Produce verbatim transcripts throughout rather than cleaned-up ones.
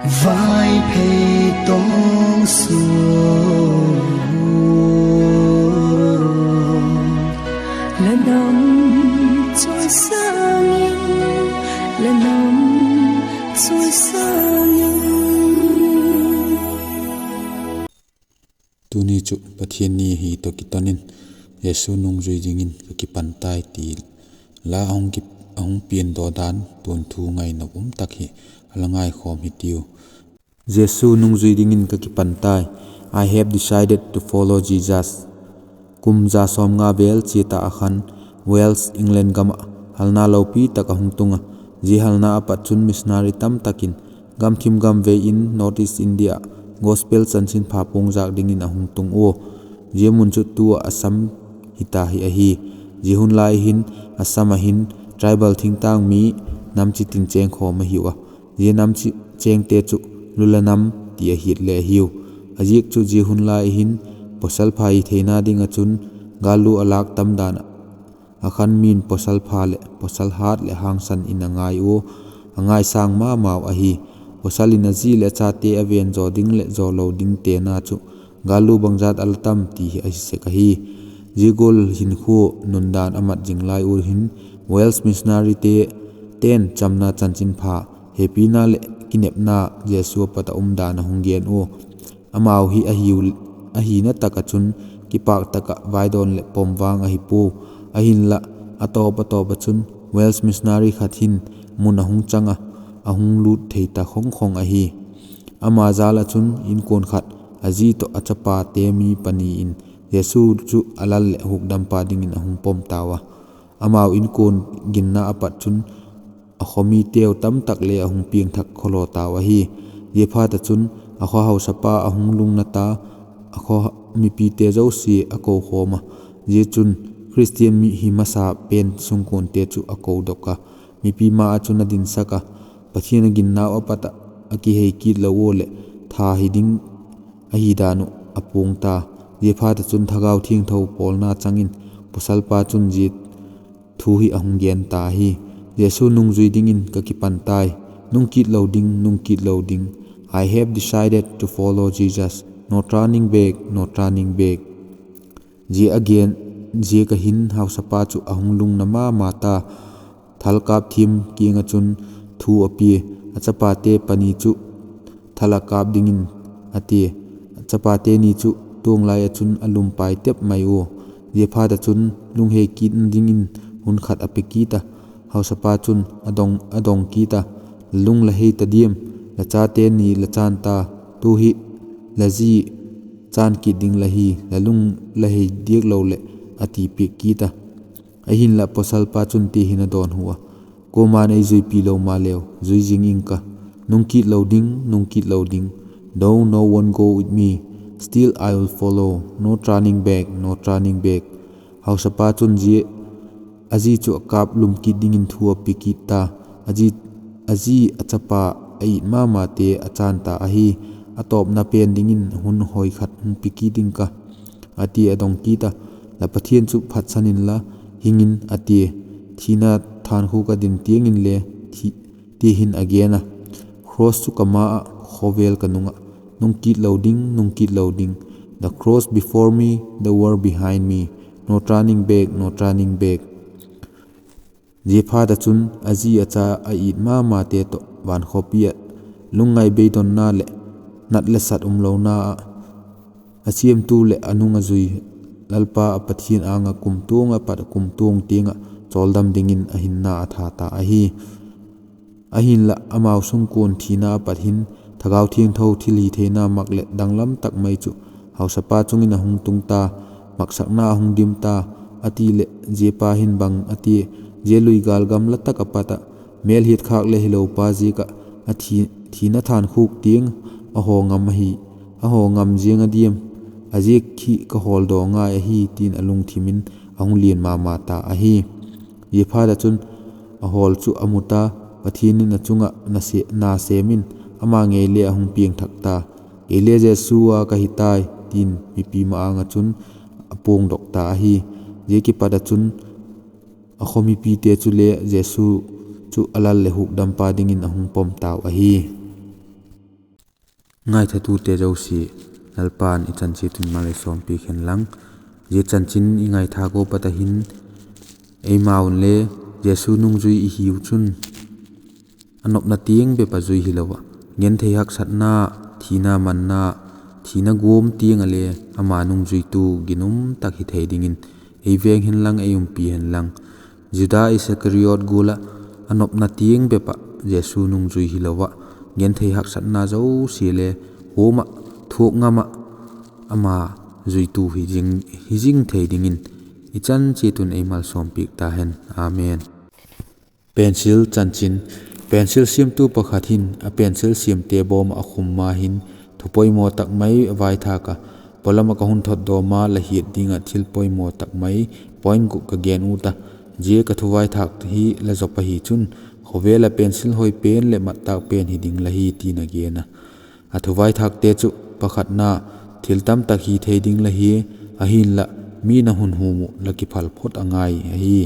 Vaiphei tawng suak, la nam chawisâng in, la nam chawisâng in. Tuni chu Pathian ni hi tawh kiton in, Jesu nungzui dingin ka kipan tai ti la a hung ki, a hung piandaw dan tuanthu ngainop um tak hi a la ngaikhawm hitiu. Jesu nungzui dingin ka kipan tai. I have decided to follow Jesus. Kum za sawmnga vel chia ta ah khan Wales, England gam ah halna lopi tak a hung tung a. Zia halna ah pat chun missionary tam tak in gamthim gam vei in North East India ah gospel chanchinpha puangzâk dingin a hung tung ua. Zia mun chu tu ah Assam hita hi ahi. Zia hun lai hin Assam ah hin tribal thingtâng mi nam chitin chêngkhawm ahiu a. Zia nam chi, chêngte chu Lulla nam ti a hiat le ahiu. A ziak chu zia hun lai hin pawsal pha hi theina ding ah chun gâllu a lâk tam dan ah, a khan min pawsal pha leh pawsal hât leh hangsan in a ngai ua, a ngaisâng ma mau ahi. Pawsal in a zi leh a chate a ven zaw ding leh zaw lo ding tena chu gâllu bangzat a la tam ti hi ahi sek ahi. Zia gual hinkhua nundan a mat zing lai ua hin Wales missionary te, ten chamna chanchinpha hepina leh kinepna Jesu a pat ah um dan a hung gen ua. Amau hi ahiu, ahina tak ah chun kipâk tak ah vaidawn leh pom vang ahi pua. Ahinla, a tawp a tawp ah chun Wales missionary khat hin mun a hung chang a, a hung lût thei ta khawng khawng ahi. Ama jâl ah chun inkuan khat a zi tawh a chapate mi pani in Jesu chu a Lal leh Hukdampa dingin a hung pom tau a. Amau inkuan ginna a pat chun a khaw miteu tamtak le a hung piangthak khawlaw tau ahi. Ziaphat ah chun a khaw hausapa a hung lungna ta, a khaw mipite zosia a kokhawm a. Zia chun Khristian mi hi masa pen sungkuante chu a kodok a, mipi ma ah chun a dinsak a, Pathian a ginnau a pat ah a kihei kit lo ua leh tha hi ding ahi dan uh a puang ta. Ziaphat ah chun Thagau Thiangtho pawlna chang in pawsalpa chun zia thu hi a hung gen ta ahi. Jesu nungzui dingin ka kipan tai. Nung kit lo ding, nung kit lo ding. I have decided to follow Jesus. No turning back, no turning back. Zia a gen ziak ah hin hausapa chu a hung lungna ma ma ta. Thalkâp thiam kiang ah chun thu a pia, a chapate pani chu thal ah kâp dingin a tia. A chapate ni chu tuanglai ah chun a lumpai tep mai ua. Ziaphat ah chun lunghei kitna dingin hun khat a pe kit a. Hausapa chun a dong, a dong kit a, La lung la hei ta diam? La chate ni la chân ta, tu hi la zi chân kit ding la hi, la lung la hei diak lo leh, a ti piak kit a. Ahinla pawsalpa chun ti hin a dawnhu a, Kuama'n ei zuipi lo maleu, zui zing ing ka. Nung kit lo ding, nung kit lo ding. Though no one go with me, still I will follow. No turning back, no turning back. Hausapa chun zia a zi chu a kâp lum kit dingin thu a pe kit ta. A zi, a zi a chapa a it ma mate a chân ta ahi. A tawpna pen dingin hun hoi khat hung pe kit ing ka, a ti a dong kit a. La Pathian chu phatsan inla, hing in, a tia. Thina thankhuk a din tiang inle, thi, ti hin a gen a. Cross chu ka ma ah, khawvel ka nung ah, nung kit lo ding, nung kit lo ding. The cross before me, the world behind me. No turning back, no turning back. Ziaphat ah chun a zi a cha a it ma mate tawh vankhawpi ah lungngai beidonna leh nat le sat umlona ah, a siamtu leh a nung a zui Lalpa a Pathian âng ah kumtuang ah pat kumtuang tiang ah chawldam dingin a hinna a tha ta ahi. Ahinla amau sungkuan thina a pat hin Thagau Thiangtho thilhitheina mak leh danglam tak mai chu hausapa chung in a hung tung ta, maksakna a hung dim ta, a ti leh ziapa hin bang a tia, zia lui gâl gamla tak ah pat ah mêlhiat khâk le hilopa ziak ah a thi, thina thankhuk tiang a haw ngam ahi, a haw ngam ziang a diam? A ziak hi ka hawldaw ngai ahi, ti'n a lungthim in a hung lian ma ma ta ahi. Ziaphat ah chun a hawl chu a mu ta, Pathian in a chung ah na se, na sêm in ama ngei le a hung piangthak ta. Kei le Jesu a ka hi tai, ti'n mipi ma-âng ah chun a puangdok ta ahi. Zia kipat ah chun a khaw mipite chule Jesu chu a Lal leh Hukdampa dingin a hung pom tau ahi. Ngaithatute zosia, Lalpa'n i chan chiat un mal ei sawmpiak hen lang. Zia chanchin i ngaithâk uh pat a hin, eimau inle Jesu nungzui i hiu chun, a nopna tiang bep ah zui hilo ah, genthei haksatna, thina manna, thina guam tiang ah le ama nungzuitu ginum tak hi thei dingin ei veng hen lang, ei umpi hen lang. Juda Iskariot gual ah a nopna tiang bep ah Jesu nungzui hilo ah, genthei haksatna zosia le huam ah, thuak ngam ah, ama zuitu hi zing, hi zing thei dingin i chan chiat un ei mal sawmpiak ta hen. Amen. Pencil chanchin. Pencil siamtu pakhat hin a pencil siamte bawm ah a khum ma hin, thu poimaw tak mai a vaithâk a, pawlam ah ka hun thot dawm a la hiat ding ah thil poimaw tak mai point guk ka gen ut a, zia ka thu vaithâk hi la zop ahi chun, khawvel ah pencil hoi pen leh mat tâk pen hi ding la hi, ti'n a gen a. A thu vaithâkte chu: Pakhatna, thil tam tak hi thei ding la hi, ahinlah mi'n a hun hum uh la kiphal phot a ngai ahi.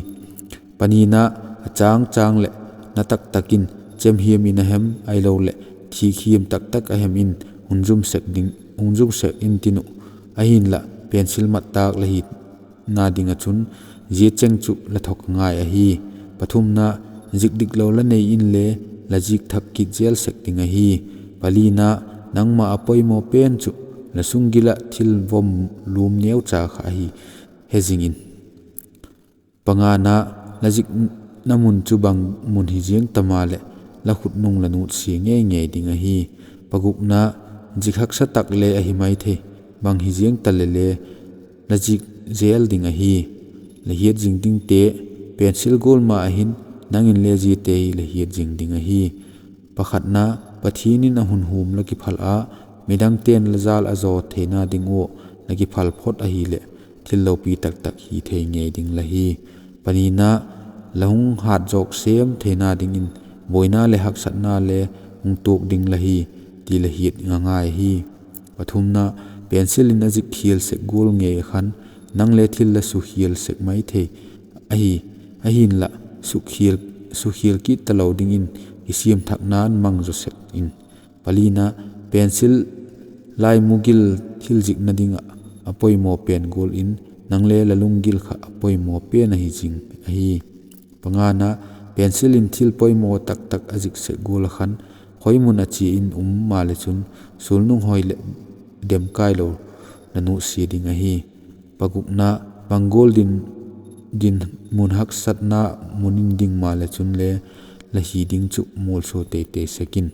Panina, a châng châng leh na tak tak in, chemhiam in a hem ahiloleh thikhiam tak tak a hem in, hun zum sek ding, hun zum sek intin uh, ahinlah pencil mat tâk la hi na ding ah chun, zia cheng chu la thok a ngai ahi. Pathumna, zik diklo la nei inle la zik thak kit zel sek ding ahi. Palina, nangma a poimaw pen chu la sunggil ah thil vom lum neucha kha ahi, he zing in. Pangana, la zikna mun chu bang mun hi ziang ta maleh, la khut nung la nutsia ngei ngei ding ahi. Pagukna, zik haksa tak le ahi mai thei, bang hi ziang ta leh le la zik zel ding ahi. La hiat zing dingte: Pencil gual ma ah hin nang inle ziate hi la hiat zing ding ahi. Pakhatna, Pathian in a hun hum la kiphal a, midangte'n la jâl a zaw theina ding ua la kiphal phot ahileh, thil lopi tak tak hi thei ngei ding la hi. Panina, la hung hâtzawk sêm theina dingin buaina leh haksatna le hung tuak ding la hi, ti la hiat a ngai ahi. Pathumna, pencil in a zik khial sek gual ngei ah khan, nang le thil la sukhial sek mai thei ahi, ahinlah sukhial, sukhial kit talo dingin kisiam thakna'n mang zaw sek in. Palina, pencil lai mugil thil zikna ding ah a poimaw pen gual in, nang le la lunggil kha a poimaw pen ahi zing ahi. Pangana, pencil in thil poimaw tak tak a zik sek gual ah khan, khoi mun ah chia in um maleh chun, sulnung hoi leh demkailo la nutsia ding ahi. Pagukna, bang gual din, dinmun haksatna mun in ding maleh chun le, la hi ding chu mualsua tei tei sek in.